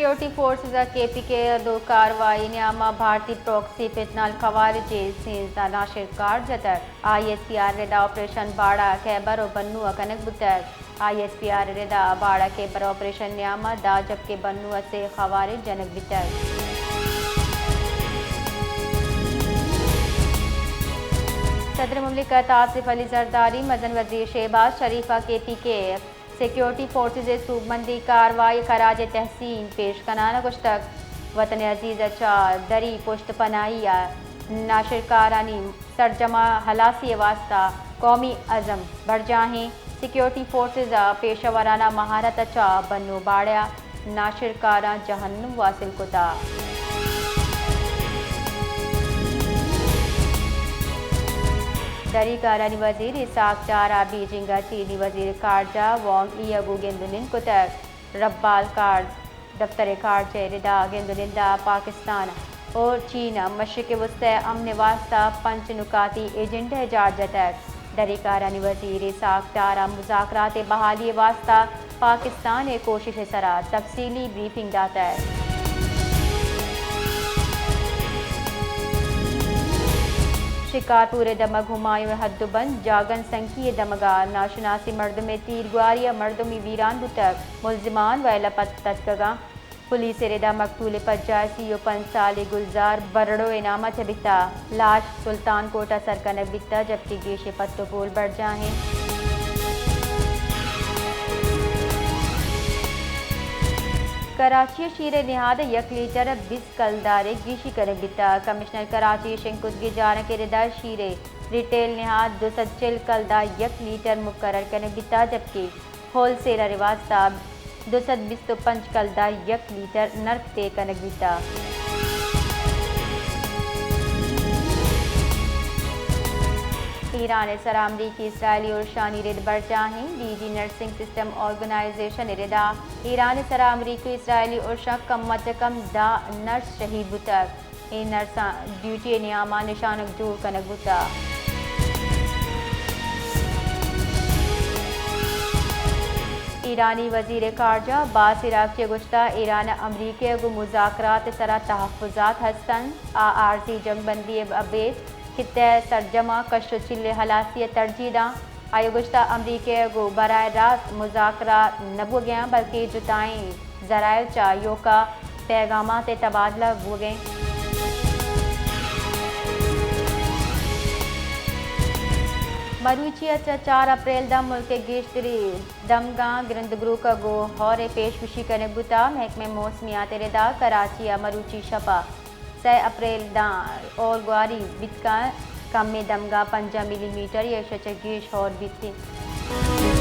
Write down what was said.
Security forces ء کے پی کے ء دو کاروائی نیام ء بھارتی پراکسی فتنہ الخوارج ء سیزدہ ناشرکار جتگ۔ آئی ایس پی آر ء ردا آپریشن باڑہ، خیبر و بنو ء کنگ بوتگ۔ آئی ایس پی آر ء ردا باڑہ خیبر آپریشن نیام ء دہ جبکہ بنو ء سے خوارج جنگ بیتگ۔ صدر مملکت آصف علی زرداری، مزن وزیر شہباز شریف ء کے پی کے سیکیورٹی فورسز ء سوبمندی کاروائی ء خراج تحسین پیش کنان ء گوشتگ، وطن عزیز ء چہ دری پشت پناہی ء ناشرکارانی سرجم ء ہلاسی ء واستہ قومی عزم برجاہیں۔ سیکیورٹی فورسز ء پیشہ ورانہ مہارت ء چہ بنو باڑہ ء ناشرکاراں جہنم واصل کتا۔ دری کارانی وزیر اسحاق ڈار ء بیجنگ ء چینی وزیر خارجہ وانگ ای ء گوں گند ء نند کتگ۔ ربال کار دفتر خارجہ ء ردا گند ء نند ء پاکستان اور چین ء مشرق وسطی ء امن ء واستہ پنچ نکاتی ایجنڈہ ء جار جتگ۔ دری کارانی وزیر اسحاق ڈار ء مذاکرات ء بحالی ء واستہ پاکستان ء کوشش ء سرا تفصیلی بریفنگ داتگ۔ شکارپور ء دمگ ہمایوں ء حد و بند جاگن سنکی ء دمگ ء ناشناسیں مردمے تیرگواری ء مردمی بیران بوتگ، ملزمان وئیل ء پتاتکگاں۔ پولیس ء ردا مقتول ء پجار سی و پنچ سالی گلزار برڑو ء نام ء تبیتا۔ لاش سلطان کوٹ ء سر کنگ بیتا، جبکہ گیش ء پت و پول برجاہ انت۔ کراچی ء شیر ء نہاد ء یک لیٹر ء بیست کلدار ء گیشی کنگ بیتا۔ کمشنر کراچی ء شنگ کتگی جارانک ء ردا شیر ء ریٹیل نہاد دو سد چل کلدار یک لیٹر مقرر کنگ بیتا، جبکہ ہول سیلر ء واستہ دو سد بیست و پنچ کلدار یک لیٹر نرخ طے کنگ بیتا۔ ایران ء سرا امریکی اسرائیلی ارشانی رد برجاہیں۔ D G nursing system organisation ء ردا ایران ء سرا امریکی اسرائیلی ارشاں کم ء چہ کم دہ نرس شہید بوتگ۔ اے نرساں ڈیوٹی ء نیام ء نشانگ جوڑ کنگ بوتگ۔ ایرانی وزیر خارجہ عباس عراقچی ء گوشتگ، ایران ء امریکہ ء گوں مذاکرات ء سرا تحفظات ہست انت، آ عارضی جنگ بندی ء ابید خطہ ء سرجم ء کش و چیل ء ہلاسی ء ترجیح داں۔ آئی ء گوشتگ، امریکہ ء گوں براہ راست مذاکرات نہ بوگیاں، بلکہ جتائیں ذرائع چہ آیوکا پیغامات ء تبادلہ بوگیں۔ مروچی ء چہ چار اپریل داں ملک ء گیشتری دمگاں گرندگروک ء گوں ہور ء پیش گوشی کنگ بوتگ۔ محکمہ موسمیات ء ردا کراچی ء مروچی شپ ء سئے اپریل داں ہور گواری بیت کنت، کمیں دمگاں پنجاہ ملی میٹر یا ایشی ء چہ گیش ہور بیت انت۔